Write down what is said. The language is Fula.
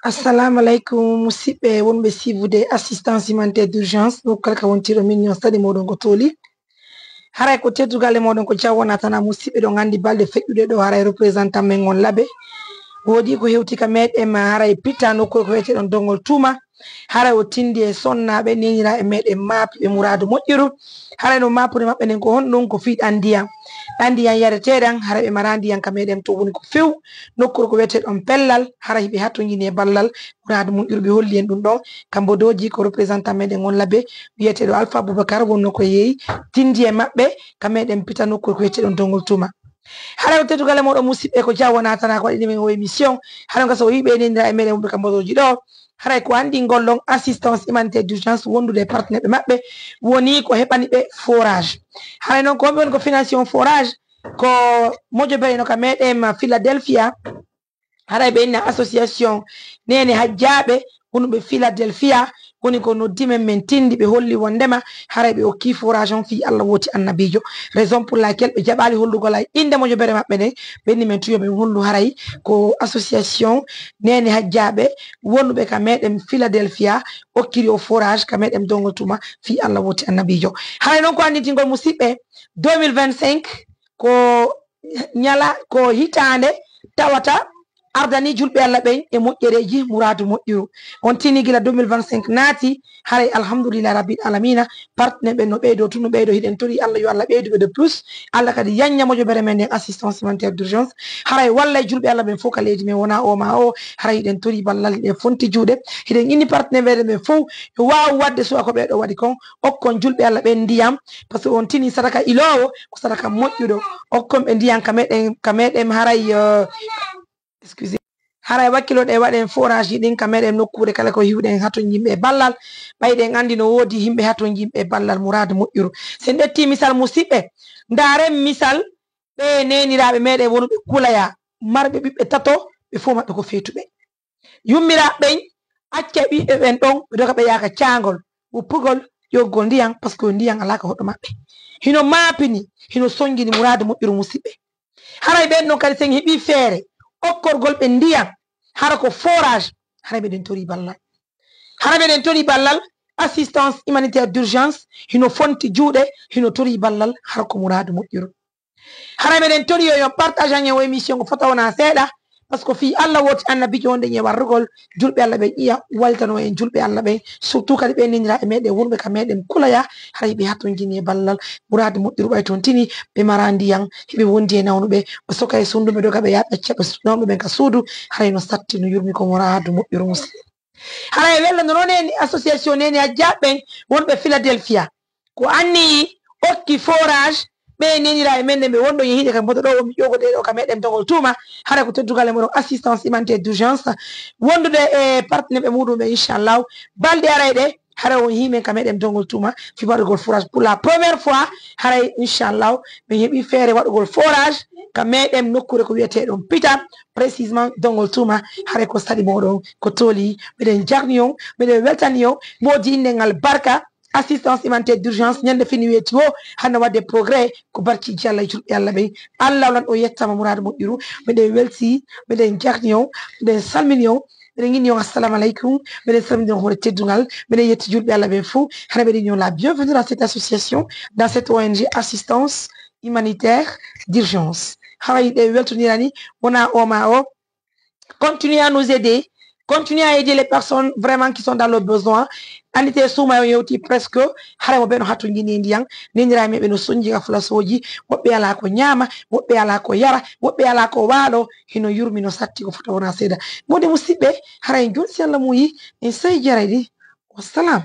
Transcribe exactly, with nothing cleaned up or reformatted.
Assalamu aleykum, musidɓe wonɓe siibude assistance humanitaire d'urgence, ɗo kala ka wontiiɗo min, yo saɗi mooɗon ko tooli. Haray ko teddugal e mooɗon ko jawwana tana, musidɓe, ɗo nganndi balɗe feƴƴuɗe ɗo, haray représentant men on Labe woodi ko hewti ka meɗen, ma haray pitta nokkuure ko wiyeteeɗon Dongol Tuuma. Haray o tindi e sonnaaɓe, neniraa e meɗen maapiiɓe muraadu moƴƴuru. Haray no maapude maɓɓe nden ko honɗum? Ko fii ɗan ndiyan. Ɗan ndiyan yareteeɗan, haray ɓe maraa ndiyan ka meɗen to woni ko few. Nokkuure ko wiyeteeɗon Pellal, haray hiɓe hatonjini e ballal muraadu moƴƴuru, ɓe holli en ɗum ɗon. Kambo dooji ko représentant meɗen on Labe, wiyeteeɗo Alpha Boubacar, wonno ko yeeyi, tindi e maɓɓe ka meɗen pitta nokkuure ko wiyeteeɗon Dongol Tuuma. Haray ko teddugal e mooɗon musidɓe, ko jawwana tana ko waɗi men o émission. Haray on gasa o yiɓe neniraa e meɗen wonɓe ka mbodooji ɗo. Haray ko anndingol ɗon assistance humanitaire d'urgence wondude e partenaire maɓɓe woni ko heɓani ɓe forage. Haray noon ko ɓe woni ko financier on forage ko mojobere no ka meɗen Philadelphia. Haray ɓe inna association Neene Hajjaaɓe wonɓe Philadelphia woni ko noddi men, men tindi, ɓe holli wondema haray ɓe okki forage on fii Allah wooti annabiijo. Raison pour laquelle ɓe jaɓaali hollugol ay innde mojobere maɓɓe nden, ɓe inni men tun yo ɓe hollu haray ko association Neene Hajjaaɓe wonɓe ka meɗen Philadelphia okkiri o forage ka meɗen Dongol Tuuma fii Allah wooti annabiijo. Haray noon ko anndintingol musidɓe, deux mille vingt-cinq ko ñala, ko hitaande tawata ardani julɓe Allah ɓen e moƴƴereeji muraadu moƴƴuru. On tini gila deux mille vingt-cinq naati, haray alhamdulillahi rabbil alamina, partenaire ɓen no ɓeydo tun, no ɓeydo. Hiɗen tori Allah yo Allah ɓeydu ɓe de plus. Allah kadi yanña mojobere men nden assistance humanitaire d'urgence. Haray wallay julɓe Allah ɓen fof ka leydi men wona o ma o. Haray hiɗen tori ballal, hiɗen fonti juuɗe. Hiɗen inni partenaire ɓen fof yo waawu waɗde suwa ko ɓeeɗo waɗi kon. Okkon julɓe Allah ɓen ndiyam, parce que on tini sadaka iloowo ko sadaka moƴƴuɗo. Okkon ɓe ndiyam ka meɗen, ka meɗen haray, euh, excusez. Haray wakkiloɗen waɗen forage ɗin ka meɗen nokkuure kala ko hiwɗen haton yimɓe e ballal. Ɓay ɗen anndi no woodi yimɓe haton yimɓe e ballal muraadu moƴƴuru. Si en ƴetti misal musidɓe, ndaaren misal ɓe neeniraaɓe meɗen wonuɓe Kulaya, marɓe ɓiɓɓe tato, ɓe fof maɓɓe ko feetuɓe. Yummiraaɓe ɓen, acca ɓiɓɓe ɓen ɗon, ɓe doga ɓe yaaka caangol, wuppugol, ƴoggol ndiyan, parce que ndiyan alaa ka hoɗo maɓɓe. Hino maapini, hino songini muraadu moƴƴuru musidɓe. Haray ɓen ɗon kadi sen heɓii feere okkorgol ɓe ndiyan, hara ko forage, haray meɗen torii ballal. Haray meɗen torii ballal, assistance humanitaire d'urgence, hino fonti juuɗe, hino torii ballal, hara ko muraadu moƴƴuru. Haray meɗen tori yo, yo partage an e o émission ko fota wona seeɗa, parce que fii Allah wooti annabiijo wonde e warrugol julɓe Allah ɓen ƴiya, wallitano en julɓe Allah ɓen, surtout kadi ɓe neniraa e meɗen wonɓe ka meɗen Kulaya, haray ɓe hatonjini e ballal muraadu moƴƴuru ɓay toon tini, ɓe maraa ndiyan, hiɓe wondi e nawnuɓe, ɓe soka e suudu, ɓe doga ɓe yaha ɓe acca ɓe su-, nawnuɓe ɓen ka suudu, haray no satti no yurmi ko muraadu moƴƴuru musidɓe. Haray e wello no noon en association Neene Hajjaaɓe ɓen wonɓe Philadelphia. Ko anniyi okki forage ɓe neniraa e men ɓe wonɗo yehiiɗe ka mboɗo ɗo wonmi ƴogoɗe ɗo ka meɗen Dongol Tuuma. Haray ko teddugal e moɗon assistance humanitaire d'urgence. Wondude e partenaire ɓe muɗum ɓe inchallahu. Balɗe arayɗe haray on yii men ka meɗen Dongol Tuuma fi waɗugol forage pour la première fois. Haray inchallahu ɓe heɓi feere waɗugol forage ka meɗen nokkuure ko wiyeteeɗon Pita, précisément Dongol Tuuma. Haray ko saɗi moɗon ko tooli. Meɗen jarni on, meɗen weltani on, moodi innde ngal barka. Assistance humanitaire d'urgence, ñande fini weeti o, hannde waɗde progrès, ko barkiiji Allah e julɓe Allah ɓen. Allah lan o yettama muraadu moƴƴuru. Meɗen welti, meɗen jarni on, meɗen salmini on, meɗen inni on assalamu aleykum, meɗen salmini on hoore teddungal, meɗen yetti julɓe Allah ɓen fof, hara meɗen on la bienvenue dans cette association, dans cette O N G assistance humanitaire d'urgence. Haray ɗe weltondirani, wona o ma o, continuez à nous aider. Continuez à aider les personnes vraiment qui sont dans le besoin. Andite suuma yo yewti presque, haray mo ɓe no hatonjini e ndiyan, neniraa men ɓe no sonji ka flasooji, woɓɓe alaa ko ñaama, woɓɓe alaa ko yara, woɓɓe alaa ko waalo, hino yurmi no satti ko fota wona seeɗa. Modi musidɓe, haray en joni si Allah muuyi, en sey jarayɗi. Wassalam.